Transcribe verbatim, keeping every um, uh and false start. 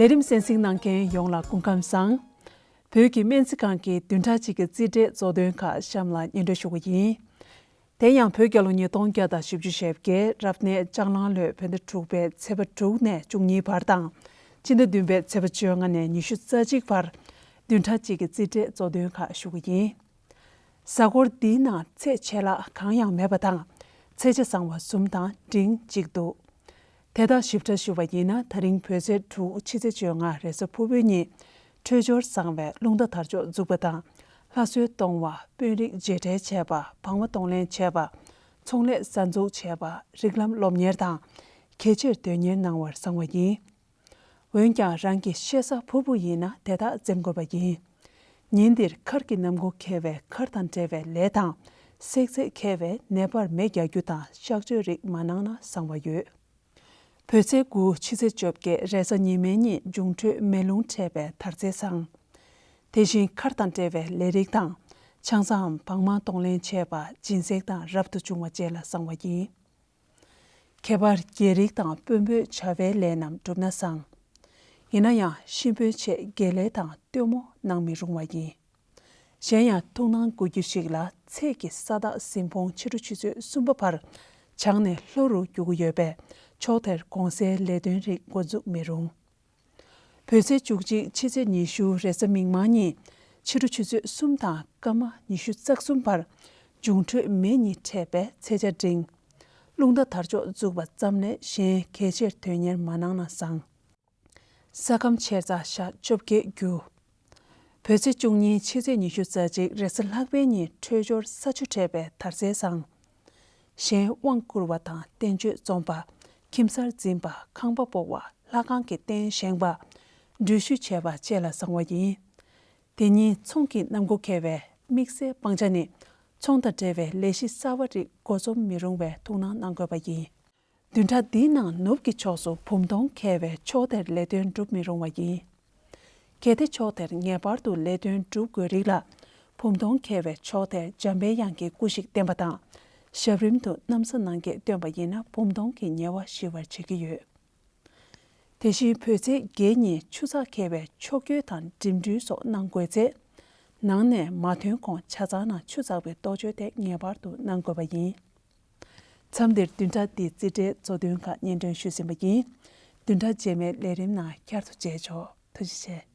ལས་རིམ་གསན་གཟིགས་གནང་མཁན་ཡོངས་ལ་སྐུ་ཁམས་བཟང་། བོད་ཀྱི་སྨན་རྩིས་ཁང་གི་བདུན་ཕྲག་གཅིག་གི་རྩིས་ཁྲའི་གཙོ་དོན་ཁག་གཤམ་ལ་སྙན་སྒྲོན་ཞུ་གི་ཡིན། དེ་ཡང་བོད་རྒྱལ་ལོ་ཉིས་སྟོང་བརྒྱ་དང་བཞི་བཅུ་ཞེ་བརྒྱད་རབ་གནས་ལྕགས་གླང་ལོའི་བོད་ཟླ་དྲུག་པའི་ཚེས་པ་དྲུག་ནས་བཅུ་གཉིས་བར་དང་། སྤྱི་ཟླ་བདུན་པའི་ཚེས་པ་བཅོ་ལྔ་ནས་ཉི་ཤུ་རྩ་གཅིག་བར་བདུན་ཕྲག་གཅིག་གི་རྩིས་ཁྲའི་གཙོ་དོན་ཁག་ཞུ་གི་ཡིན། གཟའ་འཁོར་འདིའི་ནང་ཚེས་ཆད་ལྷག་གང་ཡང་མེད་པ་དང་། ཚེས་ཆ་བཟང་བ་གསུམ་དང་འབྲིང་གཅིག་འདུག་དེ་དག་ཞིབ་ཕྲ་ཞུ་བ་ཡིན་ན། ད་རིང་བོད་ཚེས་དྲུག་ཕྱི་ཚེས་བཅོ་ལྔ་རེས་གཟའ་ཕུར་བུའི་ཉིན་འཕྲོད་སྦྱོར་བཟང་བའི་རླུང་རྟ་དར་ལྕོག་འཛུགས་པ་དང་། ལྷ་གསོལ་གཏོང་བ། དཔོན་རིགས་མཇལ་འཕྲད་བྱས་པ། བང་མ་གཏོང་ལེན་བྱས་པ། ཚོང་ལས་གསར་འཛུགས་བྱས་པ། རིགས་ལམ་སློབ་གཉེར་དང་། གལ་ཆེར་དོན་གཉེར་གནང་བར་བཟང་བ་ཡིན། འོན་ཀྱང་རང་གི་གཤེད་གཟའ་ཕུར་བུ་ཡིན་ན་དེ་དག་འཛེམ་དགོས་པ་ཡིན། ཉིན་འདིར་མཁར་གྱི་གནམ་སྒོ་འཁེལ་བའི་མཁར་དང་འབྲེལ་བའི་ལས་དང་། བསྲེག་རྫས་འཁེལ་བའི་ནད་པར་མེ་རྒྱག་རྒྱུ་དང་གཤག་བཅོས་རིགས་མ་གནང་ན་བཟང་བ་ཡོད། བོད་ཚེས་དགུ་ཕྱི་ཚེས་བཅོ་བརྒྱད་རེས་གཟའ་ཉི་མའི་ཉིན་འབྱུང་འཕྲོད་མེ་རླུང་འཕྲད་པའི་དར་ཚེས་བཟང་། དེ་བཞིན་མཁར་དང་འབྲེལ་བའི་ལས་རིགས་དང་། ཆང་སའམ་བང་མ་གཏོང་ལེན་བྱས་པ་སྦྱིན་སྲེག་དང་རབ་ཏུ་བྱུང་བ་བཅས་ལ་བཟང་བ་ཡིན། ཁྱད་པར་རྒྱལ་རིགས་དང་དཔོན་པོའི་བྱ་བའི་ལས་རྣམས་བསྒྲུབས་ན་བཟང་། ཡིན་ན་ཡང་གཤིན་པོའི་ཆེད་དགེ་ལས་དང་སྟོན་མོ་གནང་མི་རུང་བ་ཡིན། གཞན་ཡང་ཐུགས་སྣང་དགོས་རྒྱུ་ཞིག་ལ། ཚེས་ཀྱི་ས་བདག་ཟིན་ཕོང་ཕྱི་དྲོ་ཆུ་ཚོད་གསུམ་པ་བར་བྱང་ནས་ལྷོ་རུ་རྒྱུག་གི་ཡོད་པས། ཕྱོགས་དེར་གོང་གསལ་ལས་དོན་རིགས་འགོ་འཛུགས་མི་རུང་། བོད་ཚེས་བཅུ་གཅིག་ཕྱི་ཚེས་ཉི་ཤུ་རེས་གཟའ་མིག་དམར་ཉིན་ཕྱི་དྲོ་ཆུ་ཚོད་གསུམ་དང་སྐར་མ་ཉི་ཤུ་རྩ་གསུམ་བར་འབྱུང་འཕྲོད་མེ་གཉིས་འཕྲད་པས་ཚེས་ཆ་འབྲིང་། རླུང་རྟ་དར་ལྕོག་འཛུགས་པ་ཙམ་ལས་གཞན་གལ་ཆེར་དོན་གཉེར་མ་གནང་ན་བཟང་། ས་ཁམས་ཆེར་ཚ་ཞག་བཅོ་བརྒྱད་རྒྱུ། བོད་ཚེས་བཅུ་གཉིས་ཕྱི་ཚེས་ཉི་ཤུ་རྩ་གཅིག་རེས་གཟའ་ལྷག་པའི་ཉིན་འཕྲོད་སྦྱོར་ས་ཆུ་འཕྲད་པའི་དར་ཚེས་བཟང་། གཞན་དབང་བསྐུར་བ་དང་བསྟན་བཅོས་རྩོམ་པ། ཁྱིམ་གསར་འཛིན་པ། ཁང་པ་སྤོ་བ། ལྷ་ཁང་གི་རྟེན་བཞེངས་པ། འགྲུལ་བཞུད་བྱས་པ་བཅས་ལ་བཟང་བ་ཡིན། དེ་ཉིན་ཚོང་གི་གནམ་སྒོ་འཁེལ་བའི་དམིགས་བསལ་སྤང་བྱ་ནི། ཚོང་དང་འབྲེལ་བའི་ལས་གཞི་གསར་བ་རིགས་འགོ་རྩོམ་མི་རུང་བའི་ཐུགས་སྣང་གནང་དགོས་པ་ཡིན། བདུན་ཕྲག་འདིའི་ནང་ནུབ་ཀྱི་ཕྱོགས་སུ་བུམ་སྟོང་འཁེལ་བས་ཕྱོགས་དེར་ལས་དོན་སྒྲུབ་མི་རུང་བ་ཡིན། གལ་ཏེ་ཕྱོགས་དེར་ངེས་པར་དུ་ལས་དོན་སྒྲུབ་དགོས་རིགས་ལ། བུམ་སྟོང་འཁེལ་བའི་ཕྱོགས་དེར་འཇམ་པའི་དབྱངས་ཀྱི་སྐུ་ཞིག་བསྟན་པ་དང་། ཞབས་རིམ་དུ་གནམ་ས་ནང་གས་བཏོན་པ་ཡིན་ན་བུམ་སྟོང་གི་ཉེ་བ་ཞི་བར་བྱེད་ཀྱི་ཡོད། དེ་བཞིན་བོད་ཚེས་བརྒྱད་ཉིན་ཆུ་ཚགས་འཁེལ་བའི་ཕྱོགས་བསྐྱོད་དང་འགྲིམ་འགྲུལ་སོགས་གནང་དགོས་ཚེ། ནང་ནས་མ་ཐོན་གོང་ཆ་ཚང་ནང་ཆུ་ཚགས་པའི་གཏོ་བཅོས་དེ་ངེས་པར་དུ་གནང་དགོས་པ་ཡིན། མཚམས་འདིར་བདུན་ཕྲག་འདིའི་རྩིས་ཁྲའི་གཙོ་དོན་ཁག་སྙན་སྒྲོན་ཞུས་ཟིན་པ་ཡིན། བདུན་ཕྲག་རྗེས་མའི་ལས་རིམ་ནང་བསྐྱར་དུ་མཇལ་ཆོག་ཐུགས་རྗེ་ཆེ།